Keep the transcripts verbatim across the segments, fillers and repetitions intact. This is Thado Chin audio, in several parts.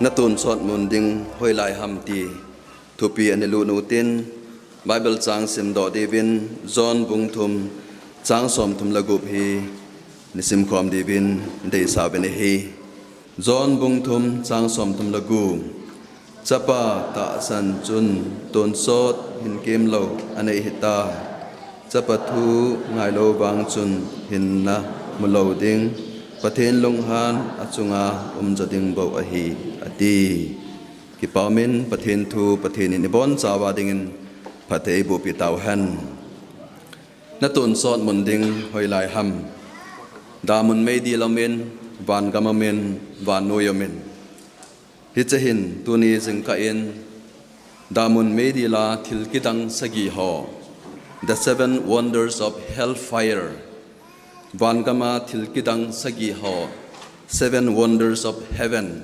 Na tonsot mun ding hoilai ham ti thupi ana lut utin, Bible chang simdoh diuvin John bung thum chang som thum le gup hi na simkhom diuvin deisah uvin ahi. John bung thum chang som thum le gup. Chapa tahsan chun tonsot hinkemlou anei hita. Chapa thu ngailou vang chun hinna mulou ding, Pathen lunghan achunga umjo ding bou ahi, ati. Kipa umin, Pathen thu Pathen in ibonchauva dingin phatthei eiboh peh tauhen. Na tonsot mun ding hoilai ham? Damun meidil aumin, vangam aumin, vannoi aumin. Hiche hin tuni jingkah in damun meidil a thil kidang sagi ho, the seven wonders of hellfire. Vangam a thil kidang sagi ho, seven wonders of heaven.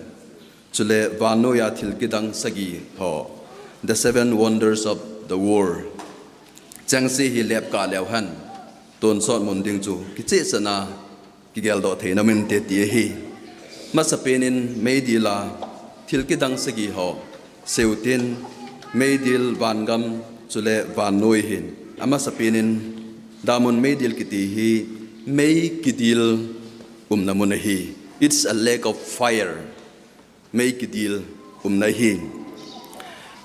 Chule vannoi a thil kidang sagi ho, the seven wonders of the world. Chengse hi lepkah leuhen, tonsot mun ding chu kichehsah a kigeldoh thei nom inte ti ahi. Masapen in meidil a thil kidang sagi ho seiyu tin, meidil, vangam, chule vannoi hin. Amasapen in damun meidil kiti hi mei kidil umna mun ahi. It's a lake of fire. Mei kidil umna ahi.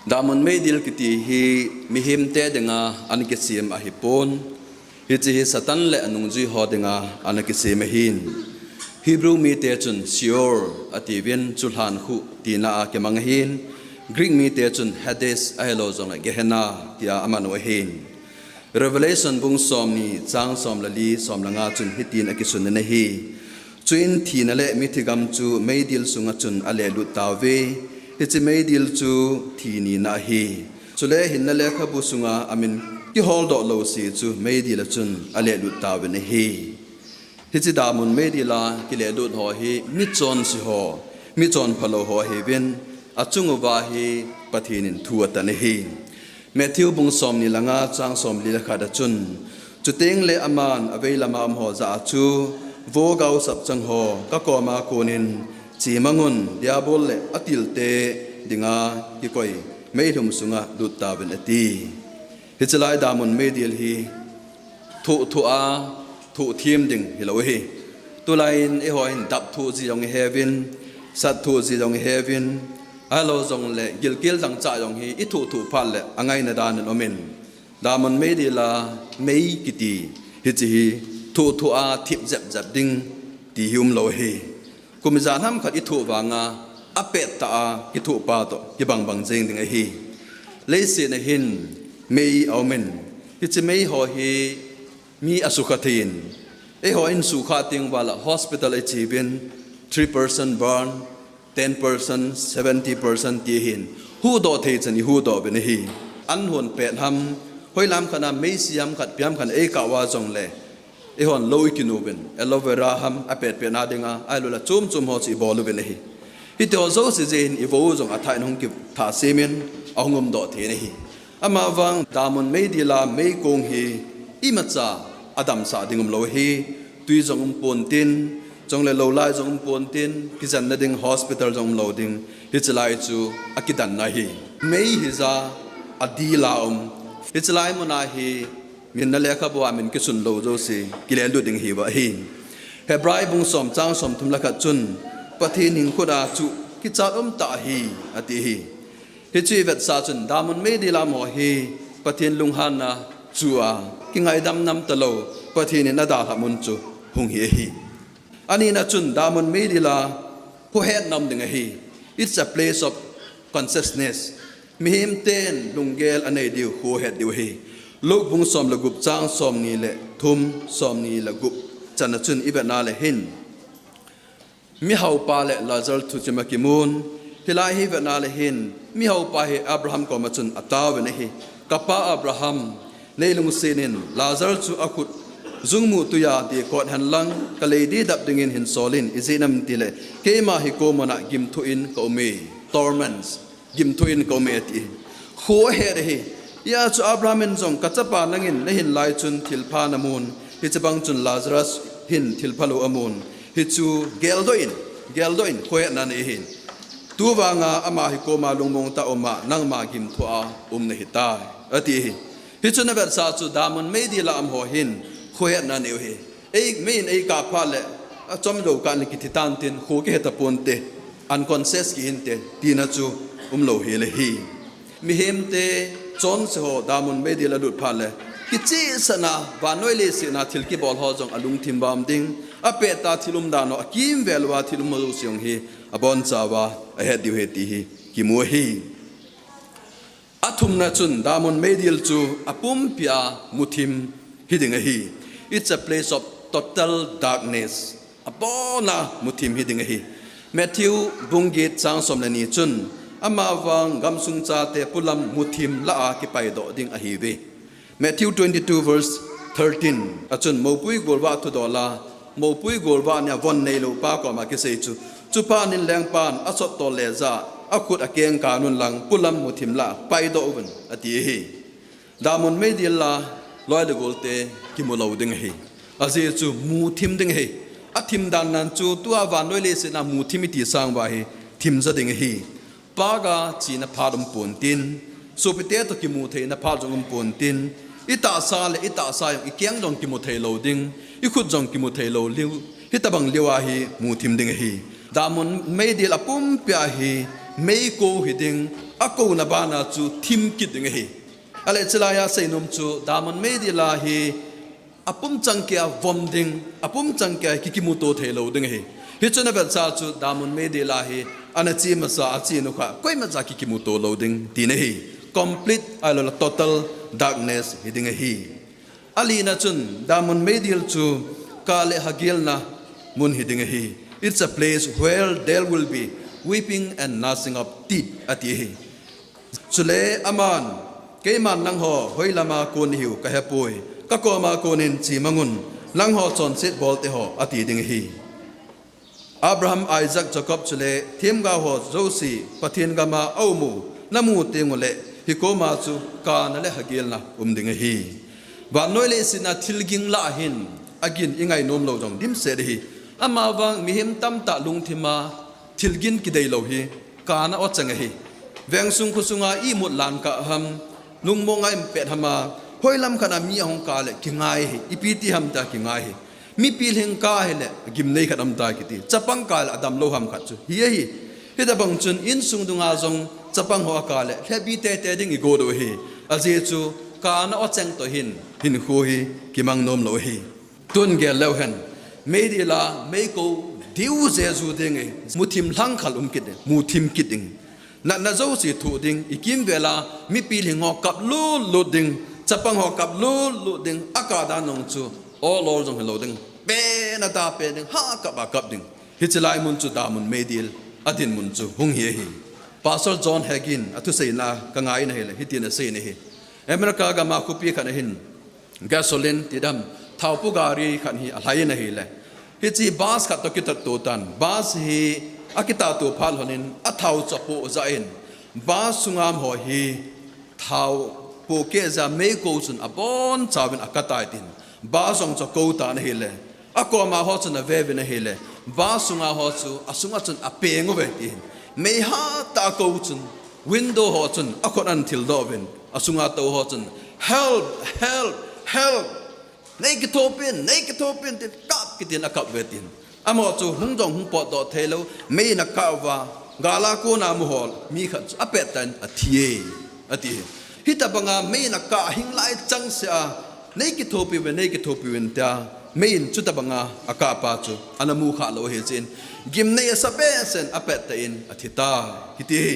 Damun meidil kiti hi mihemte dinga ana kisem ahipon, hiche hi Satan le anungjui ho dinga ana kisem ahin. Hebrew mite chun Sheol atiuvin, chulhan khu tina a kimang ahin. Greek mite chun Hades ahilou jongle Gehenna tia aman u ahin. Revelation bung somni chang som le li, som le nga chun hitin akisun in ahi. Chuin thina le mithi gam chu meidil sunga chun alehlut tauve. Hiche meidil chu thi nina ahi. Chule hinna lekhabu sunga amin kiholdoh lou se chu meidil a chun alehlut tauvin ahi. Hiche damun meidil a kilehlut ho hi michonse ho, michonphalou ho ahiuvin, achung uva hi Pathen in thu atan ahi. Matthew bung somni le nga chang somli le khat a chun, chuteng le aman avei lama um ho jah a chu, Vo gaosap chang ho, kakoma konin chemangun, Diabol le atilte dinga kikoi meilhum sunga lut tauvin ati. Hiche lai damun meidil hi thoh thoh a, thoh them ding hilou ahi. Tulai in eiho hin dap thoh ji jong iheuvin, sat thoh ji jong iheuvin, ahilou jongle gilkel dangchah jong hi ithoh thoh phat le angaina dan in umin. Damun meidil a mei kiti hiche hi thoh thoh a thip jep jep ding ti hi umlou ahi. Kum ijat ham khat ithoh vanga apettah a kithoh pa toh kibang bang jeng ding ahi. Leiset a hin mei aumin, hiche mei ho hi mi asukha thei in, eiho in sukha teng uva la hospital iche uvin, three percent burn, ten percent, seventy percent ti hin huhdoh thei chan ihuhdoh uvin ahi. An hon pet ham, hoilam khat a meisi ham khat piam khat eikah uva jongle, eihon lou ikinu uvin, aloe vera ham apet pet na dinga, ahilouleh chom chom ho chu ibol uvin ahi. Hitiho jouse jeh hin ivo u jong athah in hung kithah sem in ahung umdoh thei in ahi. Amavang damun meidil a meikong hi imacha adamsah ding umlou ahi. Twi jong umpon tin, chule lou lai jong umpon tin, kijenna ding hospital jong umlou ding, hiche lai chu akidanna ahi. Mei hija adil a um, hiche lai mun a hi hinna lekhabu a min kisun lou jouse kilehlut ding ahiuva ahi. Hebrai bung som chang somthum le khat chun, Pathen hing khut a chu kichat umtah ahi, ati ahi. Hichu ivetsah chun damun meidil a um ho hi Pathen lunghanna chu a kingaidam nam talou, Pathen in adalhah mun chu hung hi ahi. Anina chun damun meidil a khohetna um ding ahi. It's a place of consciousness. Mihem ten lunggel anei diu, khohet diu ahi. Luke bung som le gup chang somni le thum, somni le gup chan a chun ivetna le hin, mihaopa le Lazar thuchim akimun, hilai hi vetna le hin, mihaopa hi Abraham koma chun ataovin ahi, Kapa Abraham, neilungset in Lazar chu akhut jungmu twi a dekot henlang, kalei didap dingin hin sol in, ijeh inem itile keima hi komun a gimthu in kaume, torments, gimthu in kaume ati. Kho ahet ahi. Hijeh chun Abraham in jong, kachapa nangin nahin lai chun thilpha namun, hiche bang chun Lazarus hin thilphalou amun. Hichu geldoh in, geldoh in, khohetna nei ahi. Tuvanga ama hi koma lungmong tah a um a, nangma gimthoa um nahitai, ati hi. Hichu ana vetsah chu damun meidil a um ho hin khohetna anei u hi. Ei, meiin eikap phat le, achom jou kah in kithi tan tin, kho kihe taponte, unconscious kihinte, tina chu umlou hel ahi. Mihemte chonse ho damun meidil a alut phat le, kichehsahna, vannoi leiset a thil kibol ho jong alungthim uva um ding, apet a thil umdan ho, akimvel uva thil um ho jouse jong hi abonchauva ahet diu ahi ti hi kimu ahi. Athumna chun damun meidil chu apumpia muthim hiding ahi. It's a place of total darkness. Abona muthim hiding ahi. Matthew bung get chang som le ni chun, amavang gamsung chate polam muthim lah a kipaidoh ding ahiuve. Matthew twenty-two verse thirteen a chun, mopui golvah thudol a, mopui golvah nia von neilou pa koma kisei chu, chupa nin lengpan asot tol le jah a, akhut akeng kan un lang, polam muthim lah a paidoh uvin, ati ahi. Damun meidil a loi le golte kimu lou ding ahi. Ajeh chu muthim ding ahi. Athim dan nan chu tua vannoi leiset a muthim iti sang uva hi thim ja ding ahi. Paga china phat um pontin, sopite toh kimu theina phat jong um pontin, itahsa le itahsa jong ikeng jong kimu thei lou ding, ikhut jong kimu thei lou liu, hitabang liu a hi muthim ding ahi. Damun meidil apumpia hi meiko hiding, akouna bana chu thim kit ding ahi. Ahile chulai a seinom chu damun meidil a hi apum changkei a vom ding, apum changkei a kikimuto thei lou ding ahi. Hichu ana vetsah chu damun meidil a hi ana che masa, ache nukha, koimacha kikimuto lou ding tina ahi. Complete ahilouleh total darkness hiding ahi. Alina chun damun meidil chu kah le hagelna mun hiding ahi. It's a place where there will be weeping and gnashing of teeth, ati ahi. Chule aman, keiman nangho hoilama kon nahiu kahepoi, kakoma konin chemangun, nangho chonset bolte ho, ati ding ahi. Abraham, Isaac, Jacob chule themgao ho jouse Pathen gama aumu namu tengule, hikoma chu kana le hagelna um ding ahi. Vannoi leiset a thilging lah hin agin ingainom lou jong dimset ahi. Amavang mihem tamtah lungthima thilgin kidei lou hi kana ocheng ahi. Vengsung khosunga imut lan kah ham, lungmonga impet hama, hoilam khat a mi ahung kah le kingai ahi, ipi ti ham tia kingai ahi. Mi pilhing kah ahile gimnei khat um tai kiti, chapang kah le adamlou ham khat chu hi ahi. Hitabang chun insung dunga jong chapang ho akah le lhebi teitei ding igot u ahi. Ajeh chu kana ocheng toh hin hinkho hi kimang nom lou ahi. Tun gel leu hen, meidil a meiko diu jeju ding ahi, muthim lhangkhal um kit ding, muthim kit ding. Natna jouse thoh ding, ikimvel a mi pilhing ho kap lutlut ding, chapang ho kap lutlut ding, akah dan jong chu ol ol jong hilou ding, pen a da pen ding, ha kap a kap ding. Hiche lai mun chu damun meidil adinmun chu hung hi ahi. Pastor John Hagin athuseina kangai in ahile hitin asei in ahi. America gama khopi khat ahin, gasoline ti dam, thaopu gari khat hi alhai in ahile, hiche bus khat toh kitatto tan, bus hi akitatto phat lhonin athao chu apoh jeh in, bus sunga um ho hi thao pohkeh jeh a meiko chun abonchauvin akah tai tin, bus jong chu akou tan ahile, akoma ho chun aveuvin ahile, bus sunga ho chu asunga chun apeng uve tin, mei hatah a akou chun, window ho chun akhut ahin thildoh uvin, asunga tou ho chun, help, help, help, neikithopin, neikithopin tin kap kitin akap uve tin. Amaho chu hung jong hung potdoh theilou, meiin akah uva, gal a kona um ho mi khat chu apet tah in athi e, ati. Hitabanga meiin akah hinglai changseh a, neikithopi uvin, neikithopi uvin tia, meiin chutabanga akah pa chu ana mukhah lou ahi jeh in, gimnei asa behseh in apet tah in athi tai, kiti hi.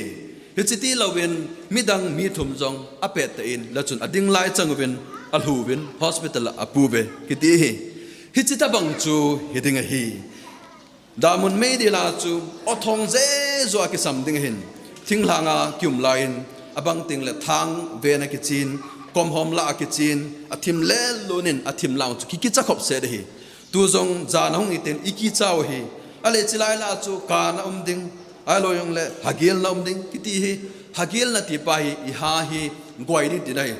Hiche tilouvin midang mi thum jong apet tah in, lachun adinglai chang uvin, alhu uvin, hospital a apu uve, kiti hi. Hiche tabang chu hiding ahi. Damun meidil a chu aw thong jeju a kisam ding ahin, thinglhang a kium laiyin, abang tengle thangven a kichen, komhom lah a kichen, athim lelun in athim lang chu kikicha khop set ahi. Tu jong jan ahung hitin ikicha u ahi. Ahile chulai lah chu kana um ding, ahilou jongle hagelna um ding kiti hi, hagelna tipa hi iha hi goi ding tina ahi.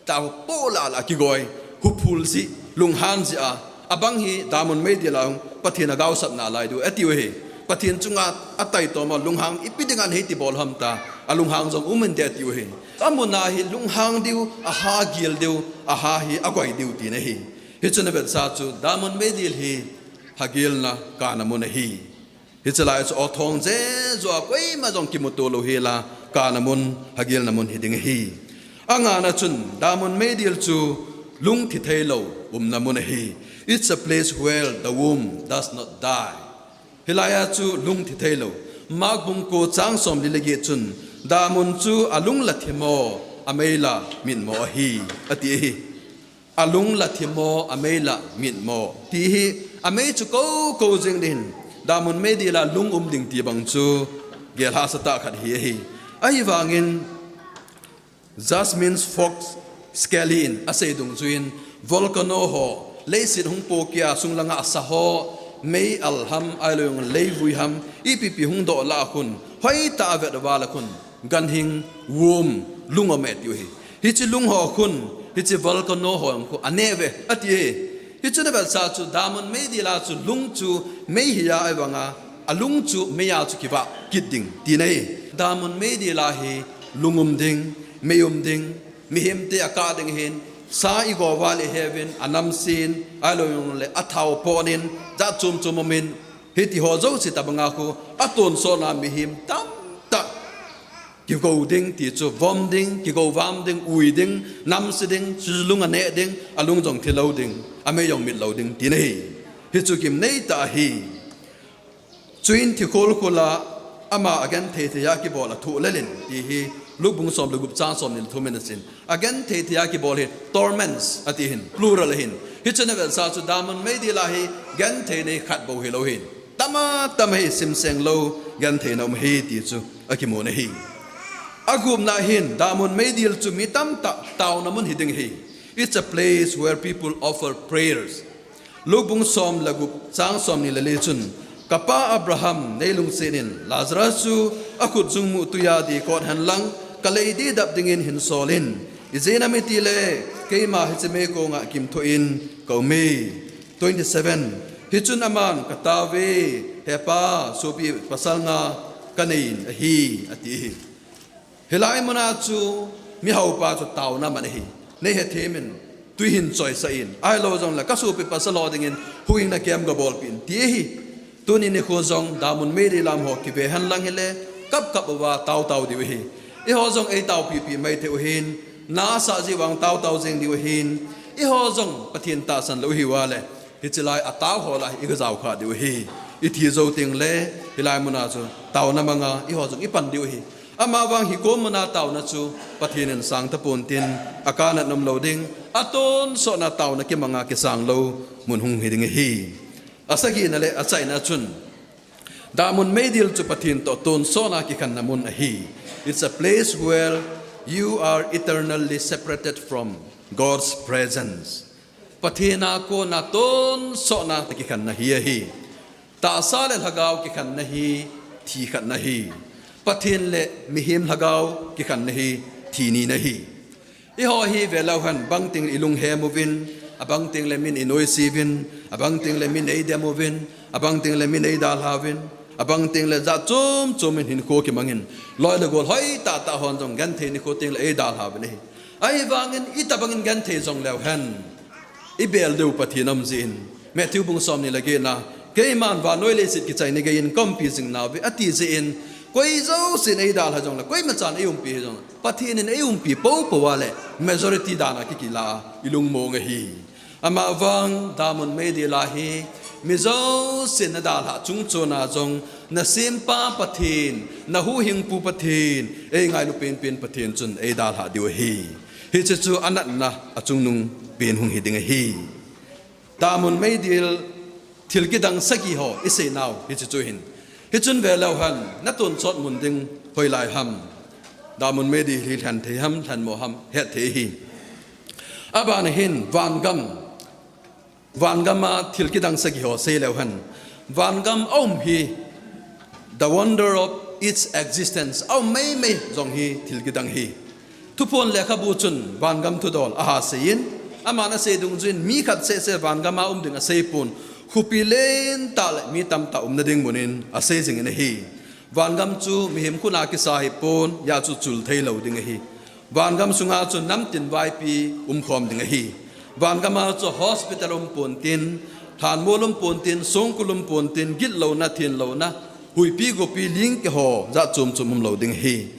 Taopo lah lah kigoi, huphul jeh, lunghan jeh a, abang hi damun meidil a hung Pathen a gaosapna lai diu atiu ahi. Pathen chunga ataitoma lunghang ipi dinga nahiti bol ham ta, alunghang jong um inte ati u hi. Amuna hi lunghang diu, aha gil diu, aha hi agoi diu tina ahi. Hichun avetsah chu damun meidil hi hagilna kana mun ahi. Hichelai chu aw thong jejo a koima jong kimuto lou hila kana mun, hagilna mun hiding ahi. Angana chun damun meidil chu lungthi theilou umna mun ahi. It's a place where the womb does not die. Hilaiya chu lungthi theilou. Mark bung ko chang somli le get chun, damun chu alung la thimo, amei la mitmo ahi, ati ahi. Alung la thimo, amei la mitmo. Ti hi, amei chu koukou jing ding. Damun meidila lung um ding ti bang chu gel hahsa tah khat hi ahi. Ahivangin, Jasmin Fox Scully in asei dungjuiyin, volcano ho, leiset hung pohkeh a sung langa asa ho, mei al ham, ahilou jong leivui ham, ipi ipi hung doh lah a khun, hoitah a vet uva le khun, ganhing, womb, lung aume ati u ahi. Hiche lung ho khun, hiche volcano ho jong khu ane uve ati ahi. Hichun avetsah chu damun meidila chu lung chu mei hi a, ahivanga alung chu mei a chu kivah kit ding tina ahi. Damun meidila hi lung um ding, mei um ding, mihemte akah ding ahin, sa igou uva le iheuvin, anamsen, ahilou jong le athao pon in, jat chom chom um in, hiti ho jouse tobanga khu, atonsot na mihem tamtah kigou ding ti chu, vom ding, kigou vam ding, ui ding, namse ding, chu lung ane ding, alung jong thi lou ding, amei jong mit lou ding tina ahi. Hichu gimnei tah ahi. Chuin thi khol khol a ama agenthei thei a kibol a thohlel in ti hi, Luke bung som le gup chang somni le thum in asin. Agenthei thei a kibol hi torments ati ahin, plural ahin. Hichun avetsah chu damun meidila hi genthei nei khat bou hilou ahin, tama tama hi simseng lou genthei na um ahi ti chu akimun ahi. Agupna hin damun meidil chu mi tamtah taona mun hiding ahi. It's a place where people offer prayers. Luke bung som le gup chang somni le li chun, kapa Abraham, neilungset in Lazarus chu akhut jung muh tuiya dih kot hen lang, kalei dih dap dingin hin sol in. Ijeh inem itile keima hiche meikonga gimthoh in kaum e. Twenty seven. Hichun aman, kataove, hepa, sopi pasal nga kanei in ahi, ati ahi. Hilai muna chu mihaopa chu taona man ahi. Nei hethem in, tui hin choisah in, ahilou jongle kasopi pasal ho dingin huhhingna camp gabolpeh in, ti ahi. Tuni nikho jong damun meidil lam ho kive hen lang hile, kap kap uva tao tao diu ahi. Eiho jong eitaopi pi mai thei u ahin, na asah jeh uvang tao tao jeng diu ahin. Eiho jong Pathen tahsan lou ihiuva le, hichelai atao ho lah a igajao kha diu ahi. Ithi jou tengle, hilai muna chu taona manga eiho jong ipan diu ahi. Amavang hikom muna taona chu Pathen in sang tapon tin, akanat nom lou ding, atonsotna taona kimanga kisang lou mun hung hiding ahi. Asagina le achaina chun, damun meidil chu Pathen toh tonsotna kikhenna mun ahi. It's a place where you are eternally separated from God's presence. Pathen a kona tonsotna kikhenna hi ahi. Tahsa le lhagao kikhenna hi thi khatna ahi. Pathen le mihem lhagao kikhenna hi thi nina ahi. Eiho hi velou hen, bangteng le ilunghem uvin, abangteng le min inoise uvin, abangteng le min eidem uvin, abangteng le min eidalha uvin, abangteng le jat chom chom in hinkho kimangin, loi le gol hoitah tah hon jong genthei nikho tengle eidalha uvin ahi. Ahivangin itobangin genthei jong leu hen, ibel diu Pathen aum jeh in, Matthew bung somni le getna, keiman vannoi leiset kichai nagei in kaumpi jing nauve, ati jeh in, koi jousen eidalha jongle, koimachan eiumpi hijongle, Pathen in eiumpi poupou a le, majority dana kikila a ilungmong ahi. Amavang damun meidil a hi, mi jousen nadalhah chungchona jong, nasempa Pathen, nahuhhingpu Pathen, eingailu penpen Pathen chun eidalhah diu ahi. Hiche chu anatna achungnung pen hung hiding ahi. Damun meidil thil kidang sagi ho iseinau hiche chu ahin. Hichun veleu hen, natonsot mun ding hoilai ham? Damun meidil hi lhen thei ham, lhenmo ham, hetthei ahi. Abana hin vangam, vangama thil kidang sagi ho seileu hen, vangam aum hi, the wonder of its existence, aum meimei jong hi thil kidang ahi. Thuphon lekhabu chun vangam thudol aha seiyin, aman asei dungjuiyin mi khat sehseh vangama um ding aseipon, Khopi lentah le mi tamtah umna ding mun in asei jing in ahi. Vangam chu mihem khut a kisa hipon, hijeh chun chul thei lou ding ahi. Vangam sunga chu namtin vaipi umkhom ding ahi. Vangam a chu hospital umpon tin, lhanmol umpon tin, songkul umpon tin, gitlouna, thenlouna, huipi gopi ling kiho jat chom chom umlou ding ahi.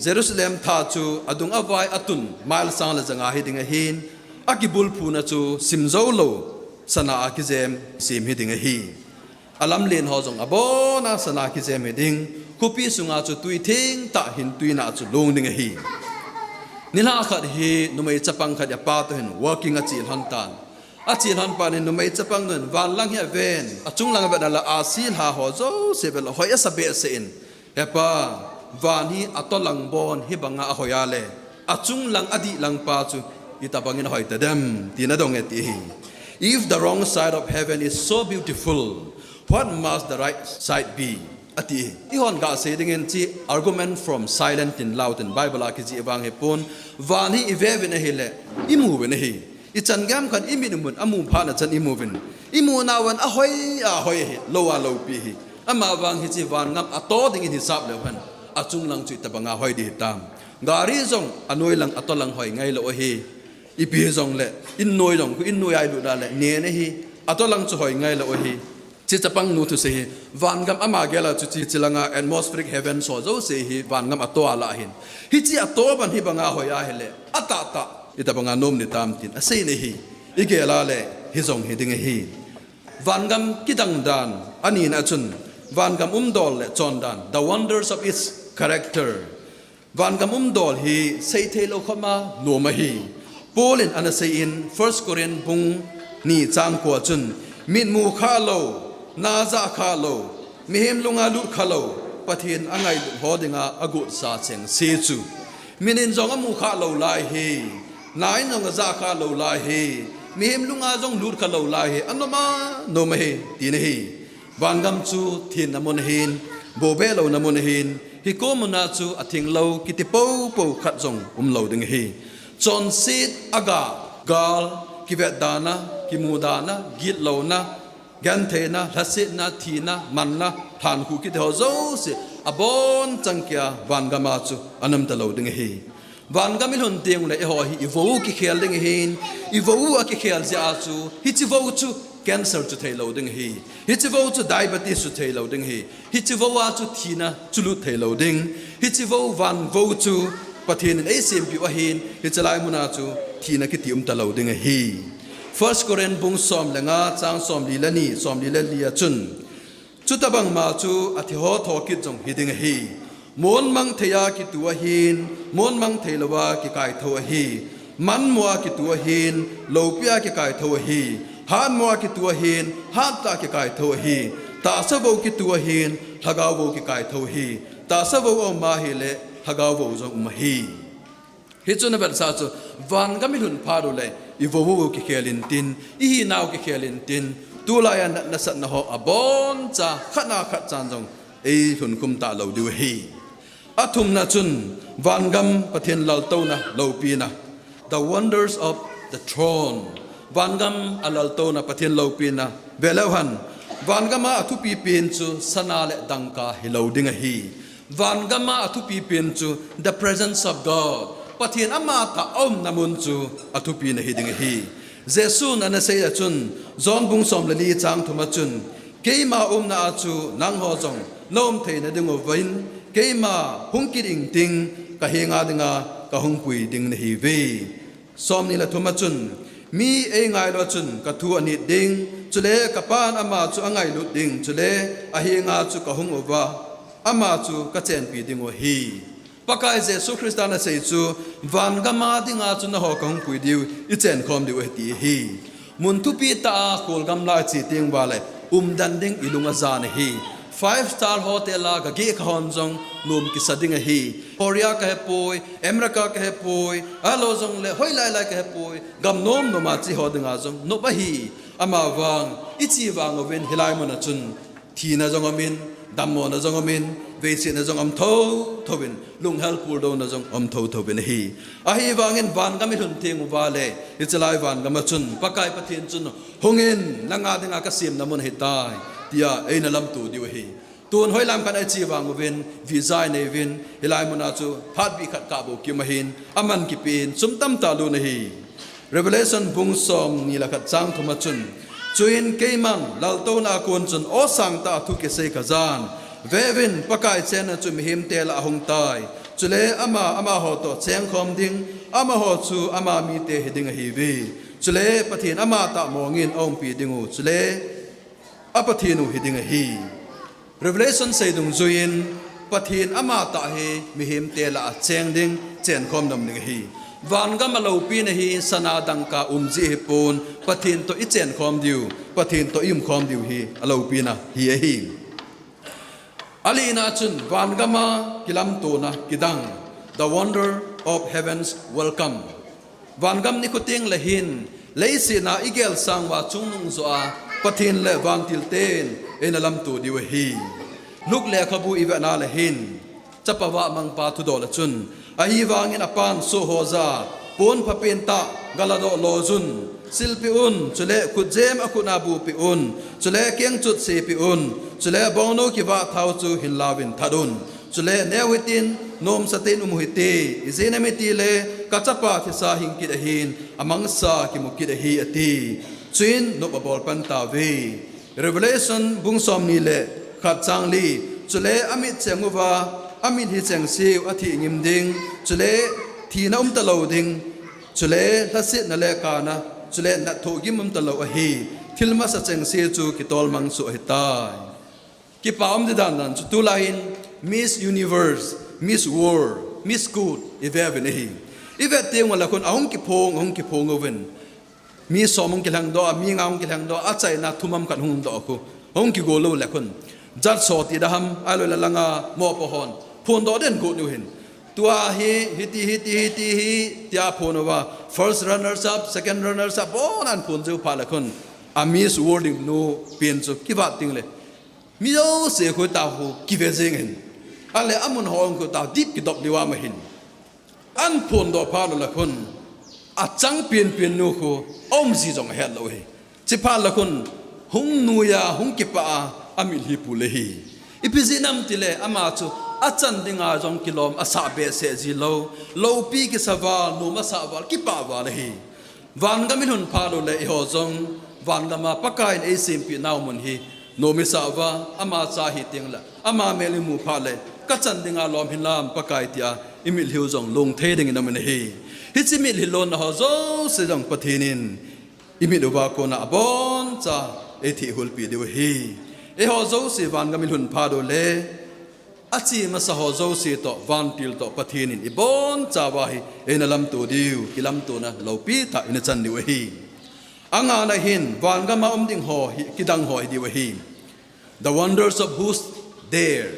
Jerusalem thah chu adung avai atun mile sang le ja nga hiding ahin, akibulphuna chu simjou lou sana a kijem sem hiding ahi. Alamlen ho jong abona sana kijem hiding, khopi sunga chu tui thengtah hin tuina chu long ding ahi. Nilhah khat hi numei chapang khat hi apa toh hin walking ache lhon tan. Ache lhon phat in numei chapang nun van lang hi aven, achung lang avet a le ahsi lha ho jouse vet le hoi asa behseh in, "He pa, van hi atolang bon hibanga ahoi a le, achung lang adih lang pa chu itobang in ahoi tadem," tin adong e ati ahi. If the wrong side of heaven is so beautiful, what must the right side be? Ati ahi. Eihon gasei ding in hiche argument from silence tin lou tin Bible a kijih vang hipon, van hi ive uvin ahile, imu uvin ahi. Ichan gei ham khat imit mun amu phat na chan imu uvin. Imu nauva ahoi, ahoi ahi, lou a loupi ahi. Ahivang hiche vangam ato ding in hisap leu hen, achung lang chu itobanga hoi ding hitam. Gari jong anoi lang atolang hoi ngai lou ahi. Ipi hijongle, in noi jong khu in noi a ilut a le nen ahi. Atolang chu hoi ngai lou ahi. Hiche chapang nu thusei hi, vangam ama gel a chu hiche, hiche langa atmospheric heaven ho jouse hi vangam ato a lah ahin. Hiche ato ban hibanga hoi ahile, atahtah itobanga nom ding hitam tin asei in ahi. Igel a le, hijong hiding ahi. Vangam kidang dan, anina chun, vangam umdol le chondan, the wonders of its character. Vangam umdol hi seithei lou khop a nom ahi. Paul in ana sei in First Corinth bung ni chang ko a chun, mitmu khah lou, na jah khah lou, mihem lunga lut khah lou, Pathen angailut ho dinga agotsa chengse chu. Mit in jong amu khah lou lai hi, na in jong ajah khah lou lai hi, mihem lunga jong lut khah lou lai hi, anom a nom ahi, tina ahi. Vangam chu thenna mun ahin, bohbeh louna mun ahin, hiche mun a chu atheng lou kiti popo khat jong umlou ding ahi. Chonset aga, gal, kivetdana, kimudana, gitlouna, gentheina, lhasetna, thina, manna, thankhuh kiti ho jouse, abonchan kia vangam a chu ana um talou ding ahi. Vangam ilhun teng le eiho hi ivou kikhel ding ahin, ivou akikhel jeh a chu, hiche vou chu cancer chu thei lou ding ahi. Hiche vou chu diabetes chu thei lou ding ahi. Hiche vou a chu thina chu lut thei lou ding. Hiche vou van vou chu Pathen in eisempiu ahin, hiche lai mun a chu thina kiti um talou ding ahi. First Corinth bung som le nga chang som li le ni, som li le li a chun, chutabang ma chu athi ho thokit jong hiding ahi. Mon mang thei a kitu ahin, mon mang thei lou a kikai tho ahi. Man mo a kitu ahin, loupi a kikai tho ahi. Hat mo a kitu ahin, hat tah a kikai tho ahi. Tahsa vou kitu ahin, lhagao vou kikai tho ahi. Tahsa vou aum ahile, lhagao vou jong um ahi. Hichu ana vetsah chu, vangam ilhun phat u le, ivou u kikhel intin, ihinau kikhel intin, tulai a natna satna ho aboncha, khat na khat chan jong eilhun khum talou diu ahi. Athumna chun, vangam Pathen laltouna loupina, the wonders of the throne. Vangam a laltouna Pathen loupina, veleu hen, vangam a athupi pen chu sana le dangka hilou ding ahi. Vangam a athupi pen chu, the presence of God. Pathen amatah aumna mun chu athupi na hiding ahi. Jesun ana sei a chun, John bung som le li chang thum a chun, keima umna a chu nangho jong naum thei na diuvin, keima hung kit ingting, kahenga dinga kahung pui ding nahiuve. Som ni le thum a chun, mi eingailou a chun kathu anit ding, chule kapan ama chu angailut ding, chule ahenga chu kahung uva, ama chu kachenpi diu ahi. Pakai Jesu Christa ana sei chu, vangam a dinga chu nangho kahung pui diu, ichenkhom diu ahi ti ahi. Mun thupi tah a kholgam lai che teng uva le, umden ding ilung ajan ahi. Five star hotel a gageh kahon jong nom kisa ding ahi. Korea kahepoi, America kahepoi, ahilou jongle hoilai lai kahepoi, gam nom nom a che ho dinga jong nop ahi. Ahivang, iche vang uvin hilai mun a chun, thina jong aumin, Dammona jong umin, veisetna jong um thotho in, lunghel puldouna jong um thotho in ahi. Ahivangin vangam ilhun teng uva le, hiche lai vangam a chun, Pakai Pathen chun, "Hungin, nanga dinga kasemna mun ahitai," tia eina lamto diu ahi. Tun hoilam khat a iche vang uvin, visa inei uvin, hilai muna chu phat bih khat kabol kit ahin, aman kipen, sum tamtah lut ahi. Revelation bung somni le khat chang thum a chun, "Chuin keiman laltouna a kon chun aw sangtah a thu kisei kajan, Veuvin, Pakai chenna chu mihemte lah a ahung tai. Chule ama, amaho toh chengkhom ding, amaho chu ama mite hiding ahiuve. Chule Pathen amatah mongin aumpi ding u, chule a Pathen u hiding ahi." Revelation sei dungjuiyin, Pathen amatah hi mihemte lah a cheng ding, chenkhom nom ding ahi. Vangam a loupina hi sana dangka um jeh ahipon, Pathen toh ichenkhom diu, Pathen toh iumkhom diu hi aloupina hi ahi. Alina chun vangam a kilamtona kidang, the wonder of heaven's welcome. Vangam nikho teng le hin, leiset a igel sang uva chungnung joh a, Pathen le vantil ten eina lamto diu ahi. Luke lekhabu ivet na le hin, chapa vahmangpa thudol a chun, "Ahivangin apan soh ho jah a, pon phapen tah, galadoh lojun, silpeh un, chule khutjem akhut a bupeh un, chule kengchot sepeh un, chule bongnou kivah thao chu hinlauvin that un. Chule neo hitin, nomsa tah in um u hite, ijeh inem itile, kachapa thisa hing kit ahin, amangsa kimu kit ahi," ati. Chuin nop abol pan tauve. Revelation bung somni le khat chang li, "Chule amit cheng uva, amit hi chengseu athi ngim ding, chule thina umta lou ding, chule lhasetna le kana, chule natthoh gim umta lou ahi, thil masa chengse chu kitolmang soh ahitai." Kipa um di dan dan chu tulai in Miss Universe, Miss World, Miss Good ive uvin ahi. Ivet teng ule khun ahung kiphong, ahung kiphong uvin. Mi som hung kilhengdoh a, mi nga hung kilhengdoh a, achaina thum ham khat hung doh khu. Hung kigol lou le khun, judge ho ti da ham, ahilou le langa mopo hon phondoh den got u hin. Tua hi, hiti, hiti, hiti, hi, tia phon uva, first runners up, second runners up, bon an phon jeh u phat le khun, a Miss World ding nu pen chu kivat teng le, mi jouse khu ta khu kive jeng hin. Ahile amun ho hung khu ta dip kidop liu a ma hin. An phondoh phat u le khun, achang penpen nu khu aum ji jong ahet lou hi. Chuphat le khun, hung nuiya, hung kipah a, amitlhi pul ahi. Ipi jeh inem itile, ama chu achan dinga jong kilom asah behseh ji lou, loupi kisa val, nom asah val, kipah val ahi. Vangam ilhun phat u le eiho jong, vangam a Pakai in eisempeh nau mun hi, nom isah uva, ama cha hi teng le, ama mel imu phat le, kachan dinga lom hinam Pakai tia, imitlhi u jong long thei ding in aum in ahi. Hiche mitlhi lonna ho jouse jong Pathen in, imit uva kona aboncha, eithei hulpeh diu ahi. Eiho jouse vangam ilhun phat u le, ache masa ho jouse toh, vantil toh, Pathen in iboncha uva hi, eina lamto diu, kilamtona loupi tah ina chan diu ahi. Angana hin, vangam a um ding ho hi, kidang ho hi diu ahi. The wonders of who's there.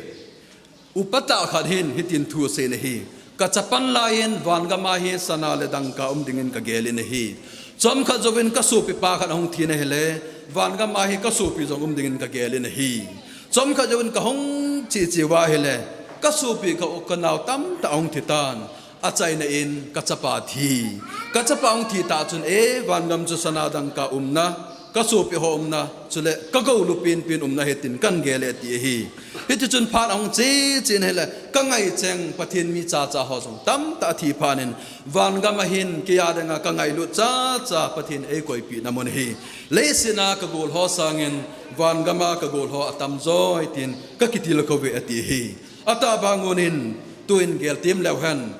Upa tah khat hin, hitin thu asei in ahi. Kachapan laiyin, vangam a hi, sana le dangka um dingin kagel in ahi. Chomkhat jouvin kasopipa khat ahung thi in ahile, vangam a hi kasopi jong um dingin kagel in ahi. Chomkhat jouvin kahung che che uva ahile, kasopi ka u kanao tamtah ahung thi tan. Achaina in kachapa thi. Kachapa ahung thi tah chun, e, vangam chu sana dangka umna, kasopi ho umna, chule kagolu penpen umna ahi tin kagel e ati ahi. Hiti chun phat ahung che che in ahile, kangai cheng Pathen mi chacha ho jong tamtah athi phat in, vangam a hin kei a dinga kangailut chacha Pathen in eikoipeh na mun ahi. Leiset a kagol ho sangin, vangam a kagol ho atam joi tin kakitilkhou ve ati ahi. Atahbeh ngun in, tuin gel tem leu hen.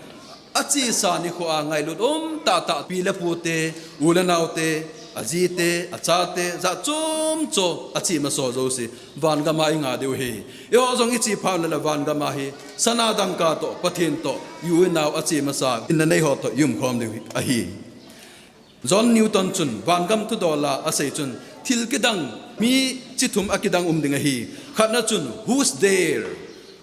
Achesa nikho a ngailut um tahtah pi le pu te, u le nao te, aji te, acha te, jat chom chom ache masa ho jouse, vangam a inga diu ahi. Eiho jong iche phat le le vangam a hi, sana dangka toh, Pathen toh, i u i nao ache masa, in le nei ho toh, i umkhom diu ahi. John Newton chun vangam thudol a asei chun, thil kidang mi chi thum akidang um ding ahi. Khatna chun, who's there?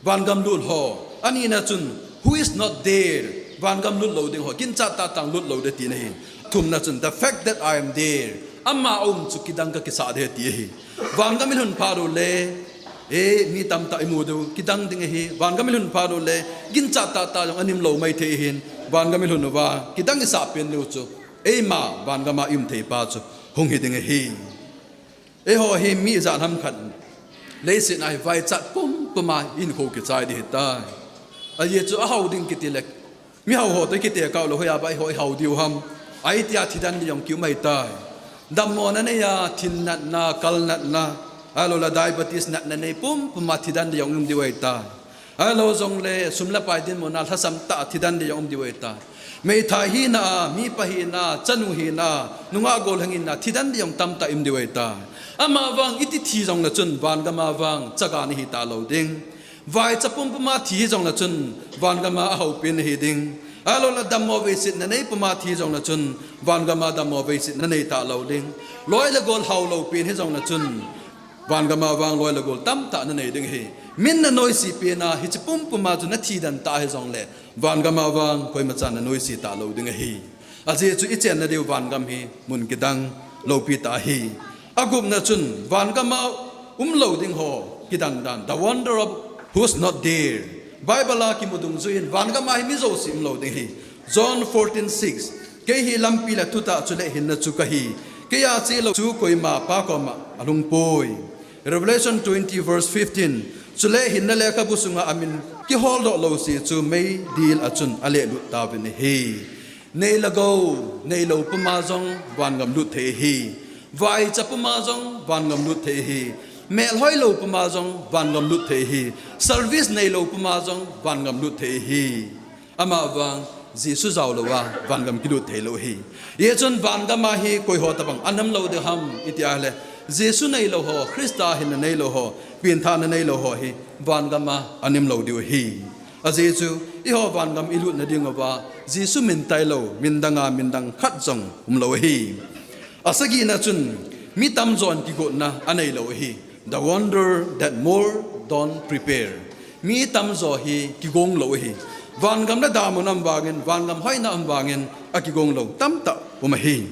Vangam lut ho. Anina chun, who is not there? Vangam lut lou ding ho. Ginchat tahtah in lut lou ding tina ahi. Thumna chun, the fact that I am there. Ama aum chu kidang kakisah ding ati ahi. Vangam ilhun phat u le, E, mi tamtah imu diu kidang ding ahi. Vangam ilhun phat uleh ginchat tahtah jong anem lou maithei ahin, vangam ilhun uva kidang isah pen diu chu eima vangam a ium thei pa chu hung hi ding ahi. Eiho hi mi ijat ham khat leiset a hi vaichat pumpum a hinkho kichai ding ahitai. Ajeh chu ahao ding kiti le, mihao ho toh kitekah lou, hoiya bai ho ihao diu ham, ahi tia thidan ding jong kium ahitai. Dammo na neiya thin natna, kal natna, ahilouleh diabetes natna nei pumpum a thidan ding jong um diu ahitai. Ahilou jongle sum le pai dinmun a lhasam tah a thidan ding jong um diu ahitai. Meithai hina a, mipa hina a, chanu hina a, nungah gollhang hina a thidan ding jong tamtah um diu ahitai. Amavang iti thi jongle chun vangam a vang chaga nahi talou ding. Vaicha pumpum a thi hijongle chun vangam a ahao pen nahi ding. Ahilouleh dammo veisetna nei pum a thi jongle chun vangam a dammo veisetna nei talou ding. Loi le gol hao lou pen hijongle chun vangam a vang loi le gol tamtah nanei ding ahi. Min nanoise pen a hiche pumpum a chu nathidan tah hijongle vangam a vang koimachan nanoise talou ding ahi. Ajeh chu ichenna diu vangam hi mun kidang loupi tah ahi. Agupna chun vangam a umlou ding ho kidandan, the wonder of who's not there. Bible a kimu dungjuiyin vangam a hi mi jouse umlou ding ahi. John fourteen six, kei hi lampi le thutah chule hinna chu kahi. Keiya chelou chu koima Pa koma alhung poi. Revelation twenty verse fifteen, chule hinna lekhabu sunga amin kiholdoh louse chu meidil a chun alelut tauvin ahi. Nei le gou neilou puma jong vangam lut thei ahi. Vaicha puma jong vangam lut thei ahi. Melhoi lou puma jong vangam lut thei ahi. Service neilou puma jong vangam lut thei ahi. Amavang Jesu jaolouva vangam kilut theilou ahi. Hijeh chun vangam a hi koiho tabang anem lou ding ham iti ahile, Jesu neilou ho, Christa hinna neilou ho, penthahna neilou ho hi vangam a anem lou diu ahi. Ajeh chu eiho vangam ilutna dinguva Jesu min tailou min danga min dang khat jong umlou ahi. Asagina chun mi tamjon kigotna aneilou ahi. The wonder that more don't prepare. Mi tamjo hi kigong lou ahi. Vangam le damun aum vangin, vangam hoina aum vangin akigong lou tamtah um ahi.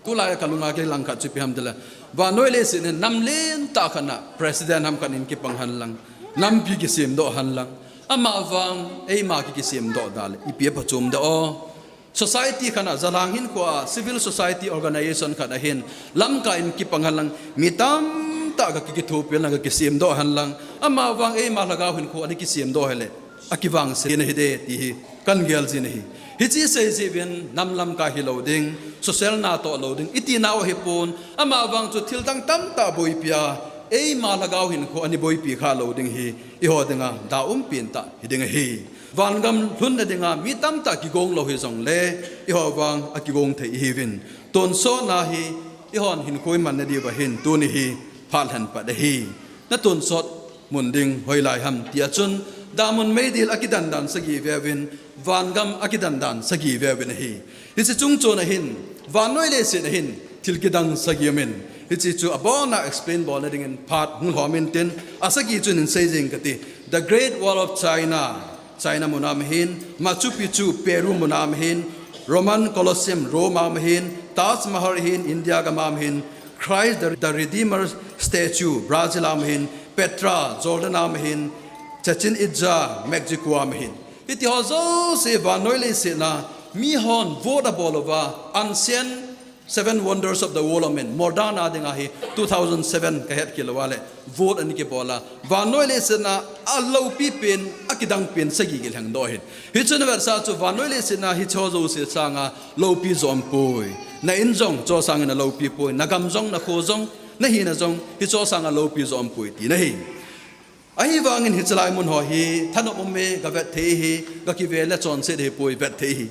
Tulai a kalunga kilang khat chu ipi ham itile, vannoi leiset hin nam lentah khat a president ham khat in kipang henlang, nampi kisemdoh henlang, amavang eima ki kisemdoh dale ipi aphachom ding o. Society khat a, jalang hinkhoa civil society organization khat a hin lamkai in kipang henlang, mi tamtah kaki, kithopin lang, kakisemdoh henlang, amavang eima lhagao hinkho ana kisemdoh hile akivangse nahi de ti hi kagel jin ahi. Hiche seijeh uvin nam lamkai hilou ding, social natoh lou ding itinau ahipon, amavang chu thildang tamtah boipia eima lhagao hinkho ana boipi khalou ding hi eiho dinga da umpen tah hiding ahi. Vangam lhunna dinga mi tamtah kigong lou hijongle, eiho vang akigong thei ihiuvin. Tonsotna hi eihon hinkho imanna diuva hin tuni hi phat lhen pat ahi. Natonsot mun ding hoilai ham tia chun, damun meidil akidandan sagi veuvin, vangam akidandan sagi veuvin ahi. Hiche chungchon a hin, vannoi leiset a hin thil kidang sagi aumin, hiche chu abona explain bolna dingin phat hung lhom intin, asagi chun hin seijing kati. The Great Wall of China, China muna aum ahin, Machu Picchu, Peru muna aum ahin, Roman Colosseum, Rome a aum ahin, Taj Mahal ahin, India gam a aum ahin, Christ the, the Redeemer statue, Brazil a aum ahin, Petra, Jordan a aum ahin, Chichen Itza, Mexico a aum ahin. Hitiho jouse vannoi leiset a mihon vote abol uva, ancient seven wonders of the world aumin, modern a dinga hi two thousand seven kahet khel uva le vote ana kibol a, vannoi leiset a aloupi pen, akidang pen sagi kilhengdoh ahin. Hichun avetsah chu vannoi leiset a hicheho jouse sanga loupi jo aumpoi. Na in jong hicheho sangin aloupi poi, nagam jong, nakho jong, nahina jong hicheho sanga loupi jo aumpoi tina ahi. Ahivangin hiche lai mun ho hi thanop um e, gavet thei ahi, gakive le chonset ahipoi, vet thei ahi.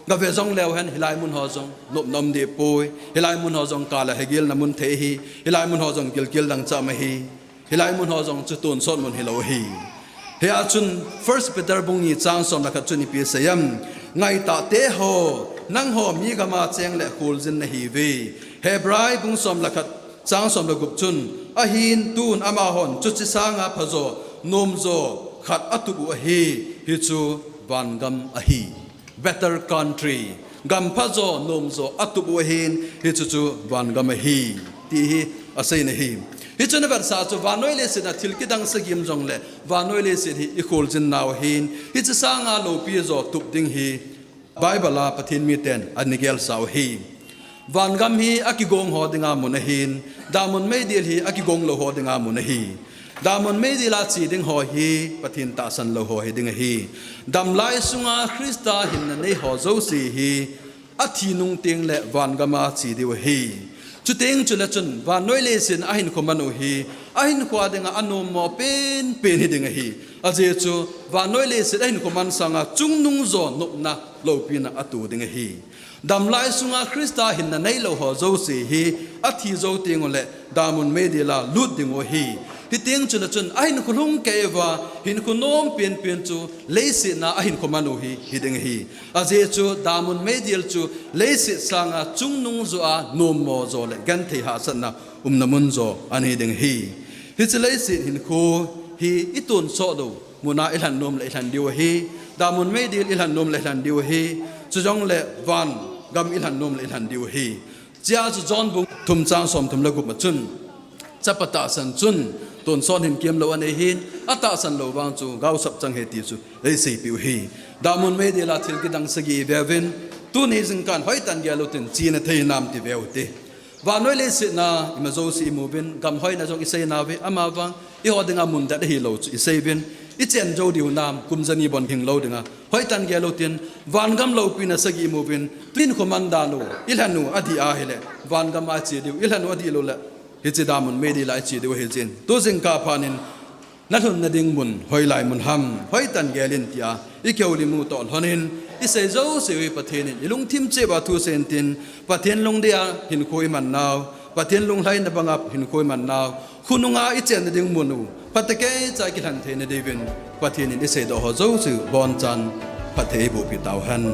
Gave jong leu hen, hilai mun ho jong nopna um dehpoi, hilai mun ho jong kal a hegilna mun thei ahi, hilai mun ho jong gilkel dangchah um ahi, hilai mun ho jong chu tonsot mun hilou ahi. Hia chun First Peter bung ni chang som le khat chun ipi asei em? Ngaitah teho, nangho mi gam a cheng le kholjin nahiuve. Hebrai bung som le khat chang som le gup chun, ahin tun amahon chuche sanga phajo, nomjo khat atup u ahi, hichu vangam ahi. Better country. Gam phajo, nomjo atup u ahin, hichu chu vangam ahi, ti hi aseina ahi. Hichun avetsah chu vannoi leiset a thil kidang sagi um jongle vannoi leiset hi ikholjin nau ahin, hiche sanga loupi jo tup ding hi Bible a Pathen miten ana gelsau ahi. Vangam hi akigong ho dinga mun ahin, damun meidil hi akigong lou ho dinga mun ahi. Damun meidil a che ding ho hi Pathen tahsan lou ho hiding ahi. Damlai sunga Christa hinna nei ho jouse hi athi nung tengle vangam a che diu ahi. Chuteng chule chun vannoi leiset a ahinkho man u hi ahinkho a dinga anommo penpen hiding ahi. Ajeh chu vannoi leiset a ahinkho man sanga chungnung jo nopna loupina ato ding ahi. Damlai sunga Christa hinna neilou ho jouse hi athi jou tengule damun meidil a lut diu ahi. Hiteng chule chun ahinkho lhung kei uva hinkho nom penpen chu leiset a ahinkho man u hi hiding ahi. Ajeh chu damun meidil chu leiset sanga chungnung jo a nommo jo le genthei hahsatna umna mun jo ahi ding ahi. Hiche leiset hinkho hi itonsot lou muna ilhen nom le ilhen diu ahi. Damun meidil ilhen nom le ilhen diu ahi. Chujongle vangam ilhen nom le ilhen diu ahi. Chea chu John bung thum chang somthum le gup a chun, chapa tahsan chun tonsot hinkho lou anei hin, atahsan lou vang chu gaosap chang ahi ti chu eiseipeh u ahi. Damun meidil a thil kidang sagi iveuvin, tuni jingkah hoitah in gel utin, chena thei hinam ti veu hite. Vannoi leiset a ima jouse imuvin, gam hoina jong isei nauve, amavang eiho dinga mun det ahilou chu isei uvin, ichen jou diu hinam, kum jani bon hing lou dinga hoitah in gel utin, vangam loupina sagi imuvin, tun khoman dan u ilhen u adih ahile vangam a che diu, ilhen u adih loule hiche damun meidil a che diu ahi jin. Tu jingkah phat in nalhunna ding mun hoilai mun ham, hoitah in gel in tia ikihoulim u toh lhonin, isei jouse u hi Pathen in ilungthim cheh uva thu asei intin, Pathen lungdei a hinkho iman nau, Pathen lunglhaina banga hinkho iman nau, khonunga ichenna ding mun u phatecha kilhen theina diuvin Pathen in iseidoh ho jouse u abonchan phatthei eiboh peh tauhen.